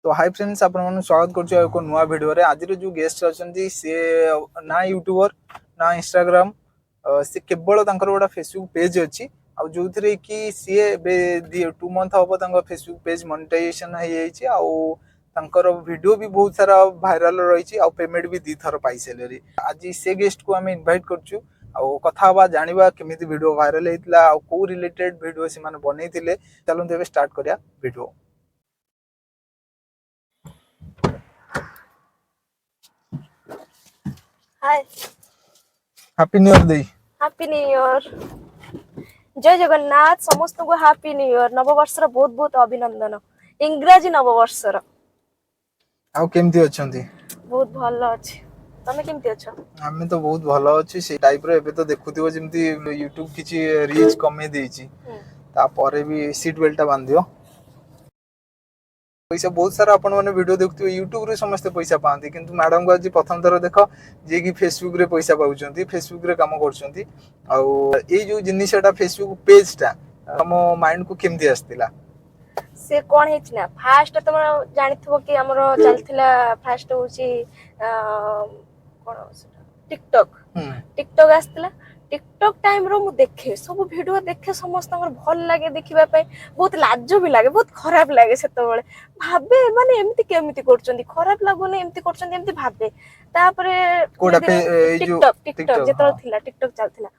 ତ high friends, ଆପଣମାନଙ୍କୁ ସ୍ୱାଗତ କରୁଛି ଆଉ ଏକ ନୂଆ ଭିଡ଼ିଓରେ। ଆଜିର ଯେଉଁ ଗେଷ୍ଟ ଅଛନ୍ତି, ସିଏ ନା ୟୁଟ୍ୟୁବର ନା ଇନଷ୍ଟାଗ୍ରାମ, ସେ କେବଳ ତାଙ୍କର ଗୋଟେ ଫେସବୁକ୍ ପେଜ୍ ଅଛି ଆଉ ଯେଉଁଥିରେ କି ସିଏ ଏବେ 2 ମନ୍ଥ ହବ ତାଙ୍କ ଫେସବୁକ୍ ପେଜ୍ ମନିଟାଇଜେସନ ହେଇଯାଇଛି ଆଉ ତାଙ୍କର ଭିଡ଼ିଓ ବି ବହୁତ ସାରା ଭାଇରାଲ ରହିଛି ଆଉ ପେମେଣ୍ଟ ବି 2 ଥର ପାଇସାରିଲେଣି। ଆଜି ସେ ଗେଷ୍ଟକୁ ଆମେ ଇନଭାଇଟ୍ କରୁଛୁ ଆଉ କଥା ହବା, ଜାଣିବା କେମିତି ଭିଡ଼ିଓ ଭାଇରାଲ ହେଇଥିଲା ଆଉ କୋଉ ରିଲେଟେଡ୍ ଭିଡ଼ିଓ ସେମାନେ ବନେଇଥିଲେ। ଚାଲନ୍ତୁ, ଏବେ ଷ୍ଟାର୍ଟ କରିବା ଭିଡ଼ିଓ। ହାଏ। ହାପି ନ୍ୟୁ ଇୟର ଦେଇ। Happy new year. ଜୟ ଜଗନ୍ନାଥ। ସମସ୍ତଙ୍କୁ ହାପି ନ୍ୟୁ ଇୟର। ନବବର୍ଷର ବହୁତ ବହୁତ ଅଭିନନ୍ଦନ, ଇଂରାଜୀ ନବବର୍ଷର। ଆଉ କେମିତି ଅଛନ୍ତି? ବହୁତ ଭଲ ଅଛି। ତମେ କେମିତି ଅଛ? ଆମେ ତ ବହୁତ ଭଲ ଅଛି। ସେଇ ଟାଇପର ଏବେ ତ ଦେଖୁଥିବ ଯେମିତି ୟୁଟ୍ୟୁବ କିଛି ରିଚ୍ କମେଇ ଦେଇଛି। ତାପରେ ବି ସିଟ୍ ବେଲ୍ଟଟା ବାନ୍ଧିବ। ପଇସା ବହୁତ ସାରା ଆପଣ ମାନେ ଭିଡିଓ ଦେଖୁଥିବେ, ୟୁଟ୍ୟୁବରେ ସମସ୍ତେ ପଇସା ପାଆନ୍ତି, କିନ୍ତୁ ମ୍ୟାଡମଙ୍କୁ ଆଜି ପ୍ରଥମ ଥର ଦେଖ ଯିଏକି ଫେସବୁକରେ ପଇସା ପାଉଛନ୍ତି, ଫେସବୁକରେ କାମ କରୁଛନ୍ତି। ଆଉ ଏଇ ଯୋଉ ଜିନିଷଟା, ଫେସବୁକ ପେଜଟା ତମ ମାଇଣ୍ଡକୁ କେମିତି ଆସିଥିଲା? ସେ କଣ ହେଇଛି ନା, ଫାଷ୍ଟ ତମର ଜାଣିଥିବ କି ଆମର ଚାଲିଥିଲା, ଫାଷ୍ଟ ହଉଛି କଣ ସେଟା, ଟିକଟକ୍। ଟିକଟକ୍ ଆସିଥିଲା। ଟିକଟକ୍ ଟାଇମର ମୁଁ ଦେଖେ, ସବୁ ଭିଡିଓ ଦେଖେ ସମସ୍ତଙ୍କର, ଭଲ ଲାଗେ ଦେଖିବା ପାଇଁ। ବହୁତ ଲାଜ ବି ଲାଗେ, ବହୁତ ଖରାପ ଲାଗେ ସେତେବେଳେ। ଭାବେ ମାନେ ଏମିତି କେମିତି କରୁଛନ୍ତି, ଖରାପ ଲାଗୁନି, ଏମିତି କରୁଛନ୍ତି, ଏମିତି ଭାବେ। ତାପରେ କୋଉଟା? ଧୀରେ ଧୀରେ ଏଇ ଯୋଉ ଟିକଟକ୍, ଟିକଟକ୍ ଟିକଟକ୍, ଯେତେବେଳେ ଥିଲା, ଟିକଟକ୍ ଚାଲିଥିଲା।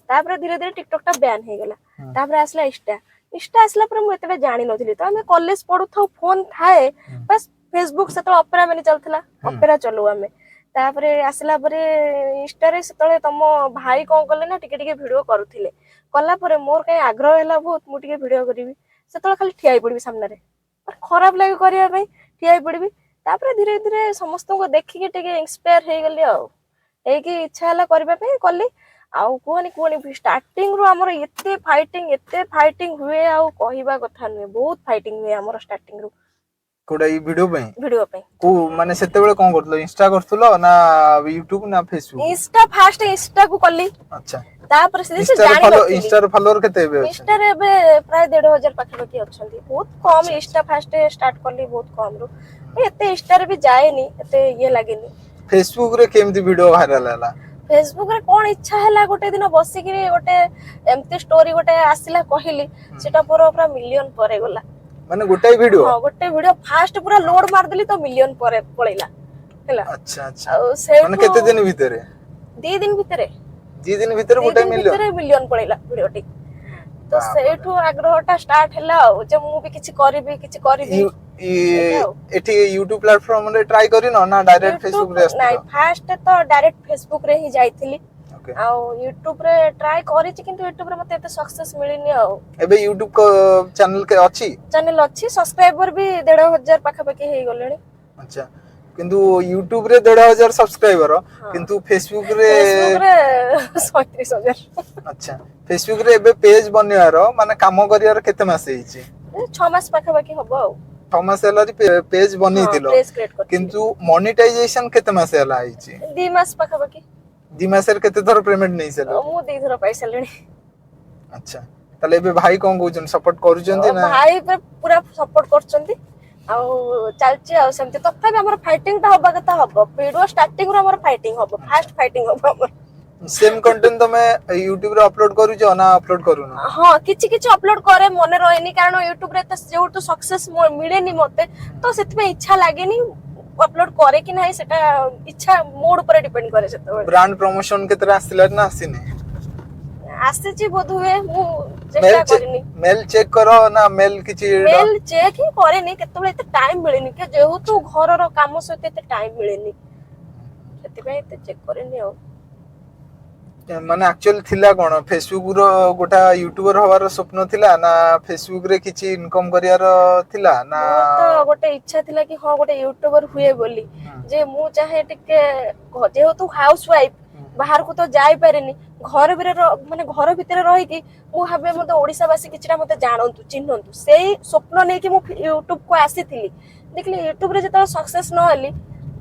ତାପରେ ଧୀରେ ଧୀରେ ଟିକଟକ୍ ଟା ବ୍ୟାନ୍ ହେଇଗଲା। ତାପରେ ଆସିଲା ଇନଷ୍ଟା। ଇନଷ୍ଟା ଆସିଲା ପରେ ମୁଁ ଏତେଟା ଜାଣିନଥିଲି। ତ ଆମେ କଲେଜ ପଢୁଥାଉ, ଫୋନ ଥାଏ, ବାସ୍ ଫେସବୁକ୍ ସେତେବେଳେ ଅପେରା ମିନି ଚାଲୁଥିଲା। ଅପେରା ଚଲଉ ଆମେ। ତାପରେ ଆସିଲା ପରେ ଇନଷ୍ଟାରେ ସେତେବେଳେ ତମ ଭାଇ କଣ କଲେ ନା, ଟିକେ ଟିକେ ଭିଡିଓ କରୁଥିଲେ। କଲା ପରେ ମୋର କାହିଁ ଆଗ୍ରହ ହେଲା ବହୁତ, ମୁଁ ଟିକେ ଭିଡିଓ କରିବି। ସେତେବେଳେ ଖାଲି ଠିଆ ହେଇ ପଡିବି ସାମ୍ନାରେ, ମାନେ ଖରାପ ଲାଗେ କରିବା ପାଇଁ, ଠିଆ ହେଇ ପଡିବି। ତାପରେ ଧୀରେ ଧୀରେ ସମସ୍ତଙ୍କୁ ଦେଖିକି ଟିକେ ଇନ୍ସପାୟାର ହେଇଗଲି ଆଉ ହେଇକି ଇଚ୍ଛା ହେଲା କରିବା ପାଇଁ, କଲି। ଆଉ କୁହନି କୁହନି, ଷ୍ଟାର୍ଟିଂ ରୁ ଆମର ଏତେ ଫାଇଟିଂ, ଏତେ ଫାଇଟିଂ ହୁଏ, ଆଉ କହିବା କଥା ନୁହେଁ। ବହୁତ ଫାଇଟିଂ ହୁଏ ଆମର ଷ୍ଟାର୍ଟିଂ ରୁ। କୋଉଟା, ଏଇ ଭିଡିଓ ପାଇଁ? ଭିଡିଓ ପାଇଁ। କୋଉ ମାନେ ସେତେବେଳେ କଣ କରୁଥିଲ? ଇନଷ୍ଟା କରୁଥିଲ ନା ୟୁଟ୍ୟୁବ ନା ଫେସବୁକ? ଇନଷ୍ଟା, ଫାଷ୍ଟ ଇନଷ୍ଟା କୁ କଲି। ତାପରେ ସେ ଇନଷ୍ଟାରେ ଫଲୋ ଜାଣିନଥିଲି। ଇନଷ୍ଟାର ଫଲୋଅର କେତେ ଏବେ ଅଛନ୍ତି? ଇନଷ୍ଟାରେ ଏବେ ପ୍ରାୟ 1,500 ପାଖାପାଖି ଅଛନ୍ତି। ବହୁତ କମ। ଇନଷ୍ଟା ଫାଷ୍ଟ ଷ୍ଟାର୍ଟ କଲି ବହୁତ କମ ରୁ। ଏତେ ଇନଷ୍ଟାରେ ବି ଯାଏନି, ଏତେ ଇଏ ଲାଗେନି। ଫେସବୁକ ରେ କେମିତି ଭିଡିଓ ଭାଇରାଲ ହେଲା? ଫେସବୁକ ରେ କଣ ଇଚ୍ଛା ହେଲା, ଗୋଟେ ଦିନ ବସିକିରି ଗୋଟେ ଏମିତି ଷ୍ଟୋରି ଗୋଟେ ଆସିଲା, କହିଲି, ସେଟା ପୁରା ପୁରା ମିଲିୟନ ପରେ ଗଲା। ମାନେ ଗୋଟାଏ ଭିଡିଓ? ହଁ, ଗୋଟେ ଭିଡିଓ ଫାଷ୍ଟ ପୁରା ଲୋଡ ମାରିଦେଲି ତ ମିଲିୟନ ପରେ ପଳେଇଲା, ହେଲା। ଆଚ୍ଛା ଆଚ୍ଛା ଆଉ ମାନେ ସେଇଠୁ କେତେ ଦିନ ଭିତରେ? 2 ଦିନ ଭିତରେ। 2 ଦିନ ଭିତରେ ଦି ଗୋଟାଏ ଦିନ ମିଲିୟନ? ଭିତରେ ମିଲିୟନ ପଳେଇଲା ଭିଡିଓଟି ତ। ବାପରେ। ସେଇଠୁ ଆଗ୍ରହଟା ଷ୍ଟାର୍ଟ ହେଲା ଆଉ ଯେ ମୁଁ ବି କିଛି କରିବି, କିଛି କରିବି। ଏଇଟା ଆଉ। ଏଠି ୟୁଟ୍ୟୁବ ପ୍ଲାଟଫର୍ମ ରେ ଟ୍ରାଏ କରିନ ନା ଡାଇରେକ୍ଟ ଫେସବୁକ ରେ ୟୁଟ୍ୟୁବ ନାଇଁ, ଆସିଥିଲ? ଫାଷ୍ଟ ତ ଡାଇରେକ୍ଟ ଫେସବୁକ ରେ ହିଁ ଯାଇଥିଲି। ଆଉ ୟୁଟ୍ୟୁବ ରେ ଟ୍ରାଏ କରିଛି, କିନ୍ତୁ ୟୁଟ୍ୟୁବ ରେ ମତେ ଏତେ ସକ୍ସେସ ମିଳିନି ଆଉ। ଏବେ ୟୁଟ୍ୟୁବ ଚ୍ୟାନେଲ ଅଛି? ଚ୍ୟାନେଲ ଅଛି, ସବସ୍କ୍ରାଇବର ବି 1,500 ପାଖାପାଖି ହେଇଗଲେଣି। ଆଚ୍ଛା, କିନ୍ତୁ ୟୁଟ୍ୟୁବ ରେ 1,500 ସବସ୍କ୍ରାଇବର, ହଁ। କିନ୍ତୁ ଫେସବୁକ ରେ? ଫେସବୁକ ରେ 37,000। ଆଚ୍ଛା, ଫେସବୁକ ରେ ଏବେ ପେଜ ବନେଇବାର, ମାନେ କାମ କରିବାର କେତେ ମାସ ହେଇଛି? 6 ମାସ ପାଖାପାଖି ହବ ଆଉ। 6 ମାସ ହେଲା ପେଜ ବନେଇଥିଲ? ପେଜ କ୍ରିଏଟ କରିଥିଲି। କିନ୍ତୁ ମନିଟାଇଜେସନ କେତେ ମାସ ହେଲା ହେଇଛି? 2 ମାସ ପାଖାପାଖି। 2 ମାସରେ କେତେ ଥର ପେମେଣ୍ଟ ନେଇ ସାରିଲ? ମୁଁ 2 ଥର ପାଇସାରିଲିଣି। ଆଚ୍ଛା, ତାହେଲେ ଏବେ ଭାଇ କଣ କହୁଛନ୍ତି? ସପୋର୍ଟ କରୁଛନ୍ତି ନା? ଭାଇ ପୁରା ସପୋର୍ଟ କରୁଛନ୍ତି ଆଉ ଚାଲିଛି ଆଉ ସେମିତି। ତଥାପି ଆମର ଫାଇଟିଂ ଟା ହବା କଥା ହବ। ଭିଡିଓ ଷ୍ଟାର୍ଟିଂ ରୁ ଆମର ଫାଇଟିଂ ହବ, ଫାଷ୍ଟ ଫାଇଟିଂ ହବ ଆମର। ସେମ କଣ୍ଟେଣ୍ଟ ତମେ ୟୁଟ୍ୟୁବ ରେ ଅପଲୋଡ କରୁଛ ନା ଅପଲୋଡ କରୁନ? ହଁ, କିଛି କିଛି ଅପଲୋଡ କରେ, ମନେ ରହେନି। କାରଣ ୟୁଟ୍ୟୁବ ରେ ଏତେ ଯେହେତୁ ସକ୍ସେସ ମିଳେନି ମତେ, ତ ସେଥିପାଇଁ ଇଚ୍ଛା ଲାଗେନି। ଅପଲୋଡ କରେ କି ନାହିଁ, ସେଟା ଇଚ୍ଛା, ମୁଡ ଉପରେ ଡିପେଣ୍ଡ କରେ ସେତେବେଳେ। ବ୍ରାଣ୍ଡ ପ୍ରମୋସନ କେତେଟା ଆସିଲା ନା ଆସିନି? ଆସିଛି ବୋଧହୁଏ, ମୁଁ ମେଲ ଚେଷ୍ଟା କରିନି। ମେଲ ଚେକ୍ କର ନା ମେଲ କିଛି? ମେଲ ଚେକ୍ ହିଁ କରେନି। କେତେବେଳେ ଏତେ ଟାଇମ ମିଳେନି କି, ଯେହେତୁ ଘରର କାମ ସହିତ ଏତେ ଟାଇମ ମିଳେନି, ସେଥିପାଇଁ ଏତେ ଚେକ୍ କରେନି ଆଉ। ମାନେ ଆକ୍ଚୁଆଲି ଥିଲା କଣ, ଫେସବୁକ ର ଗୋଟା ୟୁଟ୍ୟୁବର ହବାର ସ୍ୱପ୍ନ ଥିଲା ନା ଫେସବୁକ ରେ କିଛି ଇନକମ କରିବାର ଥିଲା ନା? ମୋର ତ ଗୋଟେ ଇଚ୍ଛା ଥିଲା କି ହଁ, ଗୋଟେ ୟୁଟ୍ୟୁବର ହୁଏ ବୋଲି। ଯେ ମୁଁ ଚାହେଁ ଟିକେ, ଯେହେତୁ ହାଉସ ୱାଇଫ, ବାହାରକୁ ତ ଯାଇପାରେନି, ଘର ଭିତରେ ମାନେ ଘର ଭିତରେ ରହିକି ମୁଁ ଭାବେ ମତେ ଓଡିଶାବାସୀ କିଛିଟା ମତେ ଜାଣନ୍ତୁ, ଚିହ୍ନନ୍ତୁ। ସେଇ ସ୍ୱପ୍ନ ନେଇକି ମୁଁ ୟୁଟ୍ୟୁବ କୁ ଆସିଥିଲି। ଦେଖିଲି ୟୁଟ୍ୟୁବରେ ଯେତେବେଳେ ସକ୍ସେସ ନହେଲି,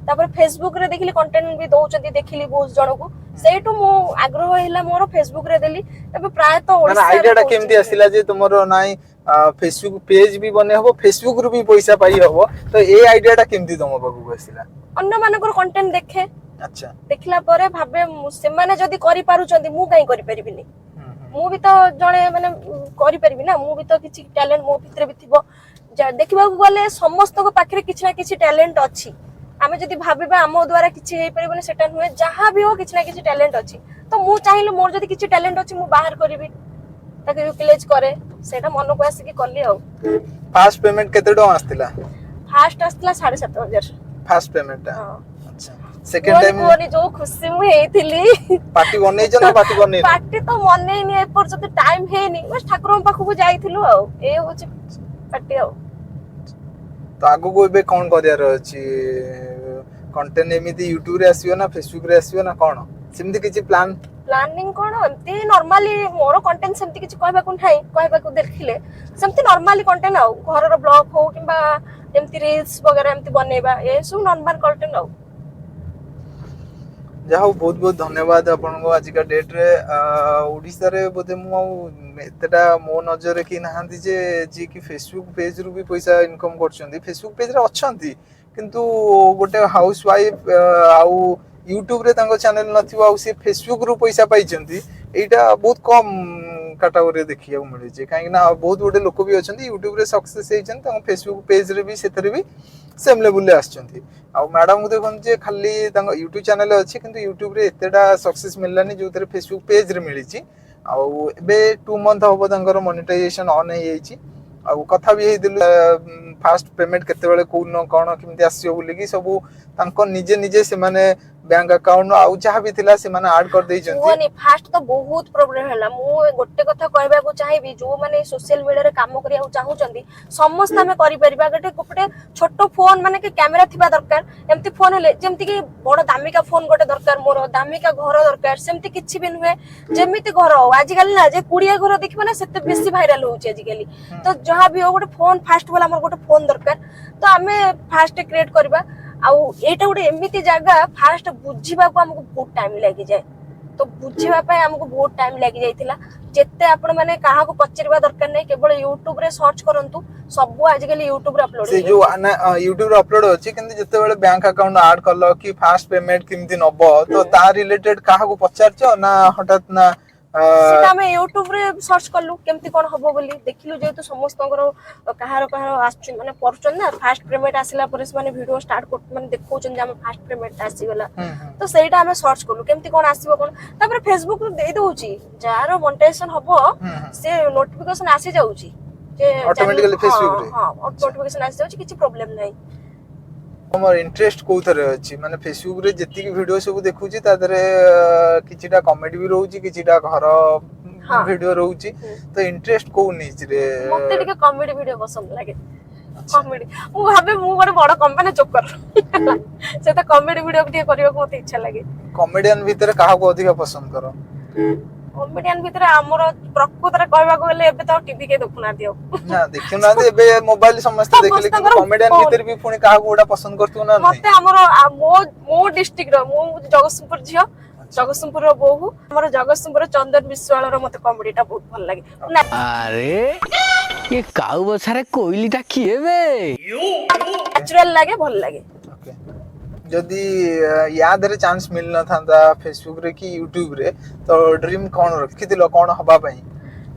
ତାପରେ ଫେସବୁକ ରେ ଦେଖିଲି କଣ୍ଟେଣ୍ଟ ବି ଦଉଛନ୍ତି, ଦେଖିଲି ବହୁତ ଜଣକୁ, ସେଇଠୁ ମୁଁ ଆଗ୍ରହ ହେଲା ମୋର, ଫେସବୁକ ରେ ଦେଲି। ଏବେ ପ୍ରାୟତଃ ମାନେ ଓଡିଶାରେ ଆଇଡିଆ ଟା କେମିତି ଦଉଛନ୍ତି। ଆସିଲା ଯେ ତୁମର ନାଇଁ ଫେସବୁକ ପେଜ ବି ବନେଇ ହବ, ଫେସବୁକ ରୁ ବି ପଇସା ପାଇ ହବ, ତ ଏଇ ଆଇଡିଆ ଟା କେମିତି ତମ ପାଖକୁ ଆସିଲା? ଅନ୍ୟମାନଙ୍କର କଣ୍ଟେଣ୍ଟ ଦେଖେ। ଦେଖିଲା ପରେ ଭାବେ ସେମାନେ ଯଦି କରିପାରୁଛନ୍ତି, ମୁଁ କାହିଁ କରିପାରିବିନି? ହୁଁ, ହୁଁ। ମୁଁ ବି ତ ଜଣେ ମାନେ କରିପାରିବି ନା, ମୁଁ ବି ତ କିଛି ଟ୍ୟାଲେଣ୍ଟ ମୋ ଭିତରେ ବି ଥିବ। ଦେଖିବାକୁ ଗଲେ ସମସ୍ତଙ୍କ ପାଖରେ କିଛି ନା କିଛି ଟ୍ୟାଲେଣ୍ଟ ଅଛି। ଆମେ ଯଦି ଭାବିବା ଆମ ଦ୍ଵାରା କିଛି ହେଇପାରିବନି, ସେଟା ନୁହେଁ। ଯାହା ବି ହଉ, କିଛି ନା କିଛି ଟ୍ୟାଲେଣ୍ଟ ଅଛି। ତ ମୁଁ ଚାହିଁଲେ ମୋର ଯଦି କିଛି ଟ୍ୟାଲେଣ୍ଟ ଅଛି, ମୁଁ ବାହାର କରିବି, ତାକୁ ୟୁଟିଲାଇଜ କରେ। ସେଇଟା ମନକୁ ଆସିକି କଲି ଆଉ। ଫାଷ୍ଟ ପେମେଣ୍ଟ କେତେ ଟଙ୍କା ଆସିଥିଲା? ଫାଷ୍ଟ ଆସିଥିଲା 7500। ଫାଷ୍ଟ ପେମେଣ୍ଟ ଟା? ହଁ। ଆଚ୍ଛା, ସେକେଣ୍ଡ କୁହନି ଟାଇମ? କୁହନି, ଯୋଉ ଖୁସି ମୁଁ ହେଇଥିଲି। ପାର୍ଟି ବନେଇଛ ନା ପାର୍ଟି ବନେଇନ? ପାର୍ଟି ତ ମନେଇନି, ଏପର୍ଯ୍ୟନ୍ତ ଟାଇମ ହେଇନି। ବାସ୍ ଠାକୁରଙ୍କ ପାଖକୁ ଯାଇଥିଲୁ ଆଉ ଏ ହଉଛି ପାର୍ଟି ଆଉ। ତ ଆଗକୁ ଏବେ କଣ କରିବାର ଅଛି? କଣ୍ଟେଣ୍ଟ ଏମିତି ୟୁଟ୍ୟୁବ ରେ ଆସିବ ନା ଫେସବୁକ ରେ ଆସିବ ନା କଣ, ସେମିତି କିଛି ପ୍ଲାନ୍? ପ୍ଲାନିଂ କଣ, ଏମିତି ନର୍ମାଲି ମୋର କଣ୍ଟେଣ୍ଟ ସେମିତି କିଛି କହିବାକୁ ନାହିଁ। କହିବାକୁ ଦେଖିଲେ ସେମିତି ନର୍ମାଲି କଣ୍ଟେଣ୍ଟ ଆଉ ଘରର ବ୍ଲଗ ହଉ କିମ୍ବା ଏମିତି ରିଲ୍ସ ବଗେରା ଏମିତି ବନେଇବା, ଏସବୁ ନର୍ମାଲ କଣ୍ଟେଣ୍ଟ ଆଉ। ଯାହା ହଉ, ବହୁତ ବହୁତ ଧନ୍ୟବାଦ ଆପଣଙ୍କୁ। ଆଜିକା ଡେଟ୍ରେ ଓଡ଼ିଶାରେ ବୋଧେ ମୁଁ ଆଉ ଏତେଟା ମୋ ନଜରରେ କେହି ନାହାନ୍ତି ଯେ ଯିଏକି ଫେସବୁକ୍ ପେଜ୍ରୁ ବି ପଇସା ଇନକମ୍ କରୁଛନ୍ତି। ଫେସବୁକ୍ ପେଜ୍ରେ ଅଛନ୍ତି, କିନ୍ତୁ ଗୋଟେ ହାଉସ୍ ୱାଇଫ୍ ଆଉ ୟୁଟ୍ୟୁବରେ ତାଙ୍କ ଚ୍ୟାନେଲ ନଥିବ ଆଉ ସେ ଫେସବୁକ୍ରୁ ପଇସା ପାଇଛନ୍ତି, ଏଇଟା ବହୁତ କମ୍ କାଟାଗୋରୀରେ ଦେଖିବାକୁ ମିଳୁଛି। କାହିଁକି ନା ବହୁତ ଗୋଟେ ଲୋକ ବି ଅଛନ୍ତି, ୟୁଟ୍ୟୁବରେ ସକ୍ସେସ୍ ହେଇଛନ୍ତି, ତାଙ୍କ ଫେସବୁକ୍ ପେଜ୍ରେ ବି ସେଥିରେ ବି ସେମ୍ ଲେବୁଲରେ ଆସିଛନ୍ତି। ଆଉ ମ୍ୟାଡ଼ାମକୁ ଦେଖନ୍ତୁ ଯେ ଖାଲି ତାଙ୍କ ୟୁଟ୍ୟୁବ ଚ୍ୟାନେଲ ଅଛି, କିନ୍ତୁ ୟୁଟ୍ୟୁବରେ ଏତେଟା ସକ୍ସେସ୍ ମିଳିଲାନି ଯୋଉଥିରେ ଫେସବୁକ୍ ପେଜ୍ରେ ମିଳିଛି। ଆଉ ଏବେ 2 ମନ୍ଥ ହବ ତାଙ୍କର ମନିଟାଇଜେସନ ଅନ୍ ହେଇଯାଇଛି। ଆଉ କଥା ବି ହେଇଥିଲୁ, ଫାଷ୍ଟ ପେମେଣ୍ଟ କେତେବେଳେ, କୋଉଦିନ, କ'ଣ କେମିତି ଆସିବ ବୋଲିକି। ସବୁ ତାଙ୍କ ନିଜେ ନିଜେ ସେମାନେ ବ୍ୟାଙ୍କ ଆକାଉଣ୍ଟ ଆଉ ଯାହା ବି ଥିଲା ସେମାନେ ଆଡ୍ କରିଦେଇଛନ୍ତି। କୁହନି, ଫାଷ୍ଟ ତ ବହୁତ ପ୍ରୋବ୍ଲେମ ହେଲା। ମୁଁ ଗୋଟେ କଥା କହିବାକୁ ଚାହିଁବି, ଯୋଉମାନେ ସୋସିଆଲ ମିଡିଆରେ କାମ କରିବାକୁ ଚାହୁଁଛନ୍ତି, ସମସ୍ତେ ଆମେ କରିପାରିବା। ଗୋଟେ ଗୋଟେ ଛୋଟ ଫୋନ, ମାନେ କି କ୍ୟାମେରା ଥିବା ଦରକାର। ଏମିତି ଫୋନ ହେଲେ, ଯେମିତି କି ବଡ ଦାମିକା ଫୋନ ଗୋଟେ ଦରକାର, ମୋର ଦାମିକା ଘର ଦରକାର, ସେମିତି କିଛି ବି ନୁହେଁ। ଯେମିତି ଘର ହଉ, ଆଜିକାଲି ନା ଯେ କୁଡିଆ ଘର ଦେଖିବ ନା, ସେତେ ବେଶୀ ଭାଇରାଲ ହଉଛି ଆଜିକାଲି। ତ ଯାହା ବି ହଉ, ଗୋଟେ ଫୋନ ଫାଷ୍ଟ ହେଲା, ଆମର ଗୋଟେ ଫୋନ ଦରକାର, ତ ଆମେ ଫାଷ୍ଟ କ୍ରିଏଟ କରିବା। ଆଉ ଏଇଟା ଗୋଟେ ଏମିତି ଜାଗା, ଫାଷ୍ଟ ବୁଝିବାକୁ ଆମକୁ ବହୁତ ଟାଇମ ଲାଗିଯାଏ। ତ ବୁଝିବା ପାଇଁ ଆମକୁ ବହୁତ ଟାଇମ ଲାଗି ଯାଇଥିଲା। ଯେତେ ଆପଣ ମାନେ କାହାକୁ ପଚାରିବା ଦରକାର ନାହିଁ, କେବଳ ୟୁଟ୍ୟୁବ ରେ ସର୍ଚ୍ଚ କରନ୍ତୁ। ସବୁ ଆଜିକାଲି ୟୁଟ୍ୟୁବ ରେ ଅପଲୋଡ ସେ ଯୋଉ ୟୁଟ୍ୟୁବରେ ଅପଲୋଡ ଅଛି, କିନ୍ତୁ ଯେତେବେଳେ ବ୍ୟାଙ୍କ ଆକାଉଣ୍ଟ ଆଡ୍ କଲ କି ଫାଷ୍ଟ ପେମେଣ୍ଟ କେମିତି ନବ, ତ ତା ରିଲେଟେଡ କାହାକୁ ପଚାରିଛ ନା ହଠାତ୍ ନା ସେଟା ଆମେ ୟୁଟ୍ୟୁବ ରେ ସର୍ଚ୍ଚ କଲୁ, କେମିତି କଣ ହବ ବୋଲି ଦେଖିଲୁ। ଯେହେତୁ ସମସ୍ତଙ୍କର କାହାର କାହାର ଆସୁଛି, ମାନେ କରୁଛନ୍ତି ନା, ଫାଷ୍ଟ ପେମେଣ୍ଟ ଆସିଲା ପରେ ସେମାନେ ଭିଡିଓ ଷ୍ଟାର୍ଟ ମାନେ ଦେଖଉଛନ୍ତି ଯେ ଆମେ ଫାଷ୍ଟ ପେମେଣ୍ଟ ଆସିଗଲା। ହୁଁ, ହୁଁ। ତ ସେଇଟା ଆମେ ସର୍ଚ୍ଚ କଲୁ, କେମିତି କଣ ଆସିବ କଣ। ତାପରେ ଫେସବୁକ ରୁ ଦେଇ ଦଉଛି, ଯାହାର ମନିଟାଇଜେସନ ହବ ହୁଁ, ହୁଁ। ସେ ନୋଟିଫିକେସନ ଆସି ଯାଉଛି ଯେ Automatically Facebook ରେ? ହଁ, ନୋଟିଫିକେସନ ଆସି ଯାଉଛି, କିଛି ପ୍ରୋବ୍ଲେମ ନାହିଁ। ତମର ଇଣ୍ଟରେଷ୍ଟ କୋଉଥିରେ ଅଛି? ମାନେ ଫେସବୁକ ରେ ଯେତିକି ଭିଡିଓ ସବୁ ଦେଖୁଛି, ତା ଦେହରେ କିଛିଟା କମେଡି ବି ରହୁଛି, କିଛିଟା ଘର ଭିଡିଓ ରହୁଛି। ତ ଇଣ୍ଟରେଷ୍ଟ କୋଉ ନିଜରେ? ମତେ ଟିକେ କମେଡି ଭିଡିଓ ପସନ୍ଦ ଲାଗେ। କମେଡି, ମୁଁ ଭାବେ ମୁଁ ଗୋଟେ ବଡ କମ୍ପାନୀ ଜୋକର। ସେ ତ କମେଡି ଭିଡିଓ ଟିକେ କରିବାକୁ ମତେ ଇଚ୍ଛା ଲାଗେ। କମେଡିଆନ ଭିତରେ କାହାକୁ ଅଧିକ ପସନ୍ଦ କର? କମେଡିଆନ ଭିତରେ ଆମର ପ୍ରକୃତରେ କହିବାକୁ ଗଲେ ଏବେ ତ ଆଉ ଟିଭି କେହି ଦେଖୁନାହାନ୍ତି ଆଉ। ନା, ଦେଖୁନାହାନ୍ତି, ଏବେ ମୋବାଇଲ ସମସ୍ତେ ଦେଖିଲେ, କିନ୍ତୁ ସମସ୍ତଙ୍କର କମେଡିଆନ phone। ଭିତରେ ବି ପୁଣି କାହାକୁ ଗୋଟେ ପସନ୍ଦ କରୁଥିବ ନା ନାହିଁ? ମତେ ଆମର ମୋ ଡିଷ୍ଟ୍ରିକ୍ଟ ର, ମୁଁ ଜଗତସିଂହପୁର ଝିଅ, ଜଗତସିଂହପୁରର ବୋହୂ, ଆମର ଜଗତସିଂହପୁର ଚନ୍ଦନ ବିଶ୍ୱାଳର ମତେ କମେଡି ଟା ବହୁତ ଭଲ ଲାଗେ ନା। ଆରେ, ଏ କାଉ ବସାରେ କୋଇଲିଟା କିଏ ବେ? ନ୍ୟାଚୁରାଲ ଲାଗେ, ଭଲ ଲାଗେ। Okay. ଯଦି ୟା ଦେହରେ ଚାନ୍ସ ମିଳିନଥାନ୍ତା ଫେସବୁକ ରେ କି ୟୁଟ୍ୟୁବ ରେ, ତ ଡ୍ରିମ୍ କଣ ରଖିଥିଲ, କଣ ହବା ପାଇଁ?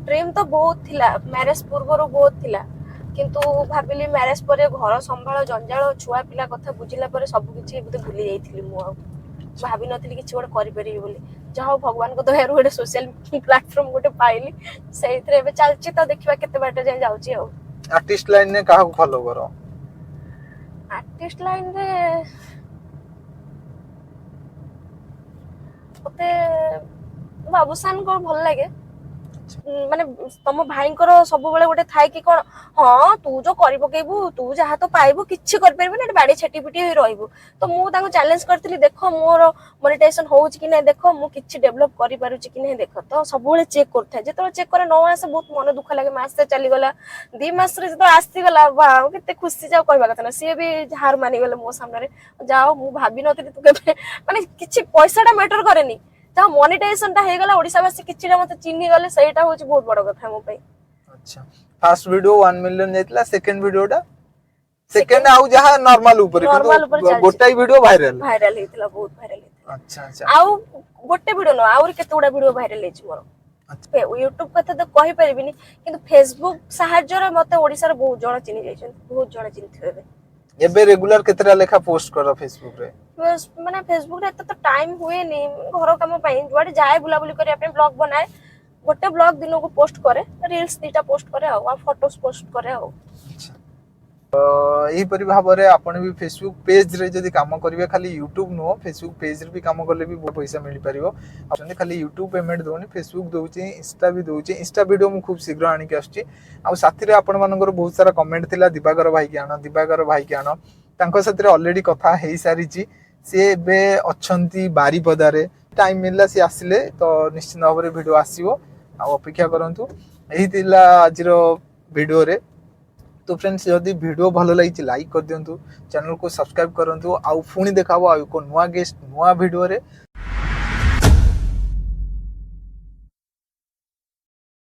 ଡ୍ରିମ୍ ତ ବହୁତ ଥିଲା, ମ୍ୟାରେଜ ପୂର୍ବରୁ ବହୁତ ଥିଲା। କିନ୍ତୁ ଭାବିଲି ମ୍ୟାରେଜ ପରେ ଘର ସମ୍ଭାଳ, ଜଞ୍ଜାଳ, ଛୁଆ ପିଲା କଥା ବୁଝିଲା ପରେ ସବୁ କିଛି ବୋଧେ ଭୁଲି ଯାଇଥିଲି ମୁଁ। ଆଉ ଭାବିନଥିଲି କିଛି ଗୋଟେ କରିପାରିବି ବୋଲି। ଯାହା ହଉ, ଭଗବାନଙ୍କ ଦୟାରୁ ଗୋଟେ ସୋସିଆଲ ପ୍ଲାଟଫର୍ମ ଗୋଟେ ପାଇଲି, ସେଇଥିରେ ଏବେ ଚାଲିଛି। ତ ଦେଖିବା କେତେ ବାଟ ଯାଏଁ ଯାଉଛି ଆଉ। ଆର୍ଟିଷ୍ଟ ଲାଇନରେ କାହାକୁ ଫଲୋ କର? ଆର୍ଟିଷ୍ଟ ଲାଇନରେ ମତେ ବାବୁସାନଙ୍କ ଭଲ ଲାଗେ। ମାନେ ତମ ଭାଇଙ୍କର ସବୁବେଳେ ଗୋଟେ ଥାଏ କି କଣ, ହଁ ତୁ ଯୋଉ କରି ପକେଇବୁ, ତୁ ଯାହା ତ ପାଇବୁ କିଛି କରିପାରିବୁନି, ଏଠି ବାଡି ଛେଟି ପିଟି ହେଇ ରହିବୁ। ତ ମୁଁ ତାଙ୍କୁ ଚ୍ୟାଲେଞ୍ଜ କରିଥିଲି, ଦେଖ ମୋର ମନିଟାଇଜେସନ ହଉଛି କି ନାହିଁ ଦେଖ, ମୁଁ କିଛି ଡେଭଲପ କରିପାରୁଛି କି ନାହିଁ ଦେଖ। ତ ସବୁବେଳେ ଚେକ୍ କରୁଥାଏ। ଯେତେବେଳେ ଚେକ୍ କରେ ନ ଆସେ, ବହୁତ ମନ ଦୁଃଖ ଲାଗେ। ମାସେ ଚାଲିଗଲା, 2 ମାସରେ ଯେତେବେଳେ ଆସିଗଲା, ବା କେତେ ଖୁସି ଯାଉ କହିବା କଥା ନା। ସିଏ ବି ହାର ମାନିଗଲେ ମୋ ସାମ୍ନାରେ, ଯାଅ ମୁଁ ଭାବିନଥିଲି ତୁ କେବେ, ମାନେ କିଛି ପଇସାଟା ମ୍ୟାଟର କରେନି, ଯାହା ମନିଟାଇଜେସନ ଟା ହେଇଗଲା, ଓଡିଶାବାସୀ କିଛିଟା ମତେ ଚିହ୍ନି ଗଲେ, ସେଇଟା ହଉଛି ବହୁତ ବଡ କଥା ମୋ ପାଇଁ। ଆଚ୍ଛା, ଫାର୍ଷ୍ଟ ଭିଡିଓ 1 ମିଲିୟନ ଯାଇଥିଲା, ସେକେଣ୍ଡ ଭିଡିଓଟା, ସେକେଣ୍ଡ ଆଉ ଯାହା ନର୍ମାଲ ଉପରେ Normal ଉପରେ କିନ୍ତୁ ଚାଲିଛି। ଗୋଟାଏ ଭିଡିଓ ଭାଇରାଲ। ଭାଇରାଲ ହେଇଥିଲା, ବହୁତ ଭାଇରାଲ ହେଇଥିଲା। ଆଚ୍ଛା ଆଚ୍ଛା ଆଉ ଗୋଟେ ଭିଡିଓ ନୁହଁ, ଆହୁରି କେତେ ଗୁଡା ଭିଡିଓ ଭାଇରାଲ ହେଇଛି ମୋର। ୟୁଟ୍ୟୁବ କଥା ତ କହିପାରିବିନି, କିନ୍ତୁ ଫେସବୁକ୍ ସାହାଯ୍ୟରେ ମତେ ଓଡିଶାର ବହୁତ ଜଣ ଚିହ୍ନି ଯାଇଛନ୍ତି, ବହୁତ ଜଣ ଚିହ୍ନିଥିବେ ଏବେ। ଏବେ ରେଗୁଲାର କେତେଟା ଲେଖା ପୋଷ୍ଟ କର ଫେସବୁକ ରେ? ମାନେ ଫେସବୁକ ରେ ଏତେ ତ ଟାଇମ ହୁଏନି ଘର କାମ ପାଇଁ। ଯୁଆଡେ ଯାଏ ବୁଲାବୁଲି କରିବା ପାଇଁ ବ୍ଲଗ ବନାଏ। ଗୋଟେ ବ୍ଲଗ ଦିନକୁ ପୋଷ୍ଟ କରେ, ରିଲ୍ସ 2ଟା ପୋଷ୍ଟ କରେ, ଆଉ ଫଟୋସ୍ ପୋଷ୍ଟ କରେ ଆଉ। ଆଚ୍ଛା। ତ ଏହିପରି ଭାବରେ ଆପଣ ବି ଫେସବୁକ୍ ପେଜରେ ଯଦି କାମ କରିବେ, ଖାଲି ୟୁଟ୍ୟୁବ ନୁହଁ, ଫେସବୁକ୍ ପେଜରେ ବି କାମ କଲେ ବି ବହୁତ ପଇସା ମିଳିପାରିବ। ଆଉ ଖାଲି ୟୁଟ୍ୟୁବ ପେମେଣ୍ଟ ଦଉନି, ଫେସବୁକ୍ ଦଉଛି, ଇନଷ୍ଟା ବି ଦଉଛି। ଇନଷ୍ଟା ଭିଡ଼ିଓ ମୁଁ ଖୁବ୍ ଶୀଘ୍ର ଆଣିକି ଆସୁଛି। ଆଉ ସାଥିରେ ଆପଣମାନଙ୍କର ବହୁତ ସାରା କମେଣ୍ଟ ଥିଲା, ଦିବାକର ଭାଇକି ଆଣ, ଦିବାକର ଭାଇକି ଆଣ। ତାଙ୍କ ସାଥିରେ ଅଲରେଡି କଥା ହେଇସାରିଛି। ସିଏ ଏବେ ଅଛନ୍ତି ବାରିପଦାରେ। ଟାଇମ୍ ମିଳିଲା, ସିଏ ଆସିଲେ ତ ନିଶ୍ଚିନ୍ତ ଭାବରେ ଭିଡ଼ିଓ ଆସିବ, ଆଉ ଅପେକ୍ଷା କରନ୍ତୁ। ଏହି ଥିଲା ଆଜିର ଭିଡ଼ିଓରେ। ତ ଫ୍ରେଣ୍ଡସ୍, ଯଦି ଭିଡ଼ିଓ ଭଲ ଲାଗିଛି ଲାଇକ୍ କରିଦିଅନ୍ତୁ, ଚ୍ୟାନେଲକୁ ସବସ୍କ୍ରାଇବ୍ କରନ୍ତୁ, ଆଉ ପୁଣି ଦେଖା ହବ ଆଉ ଏକ ନୂଆ ଗେଷ୍ଟ ନୂଆ ଭିଡ଼ିଓରେ।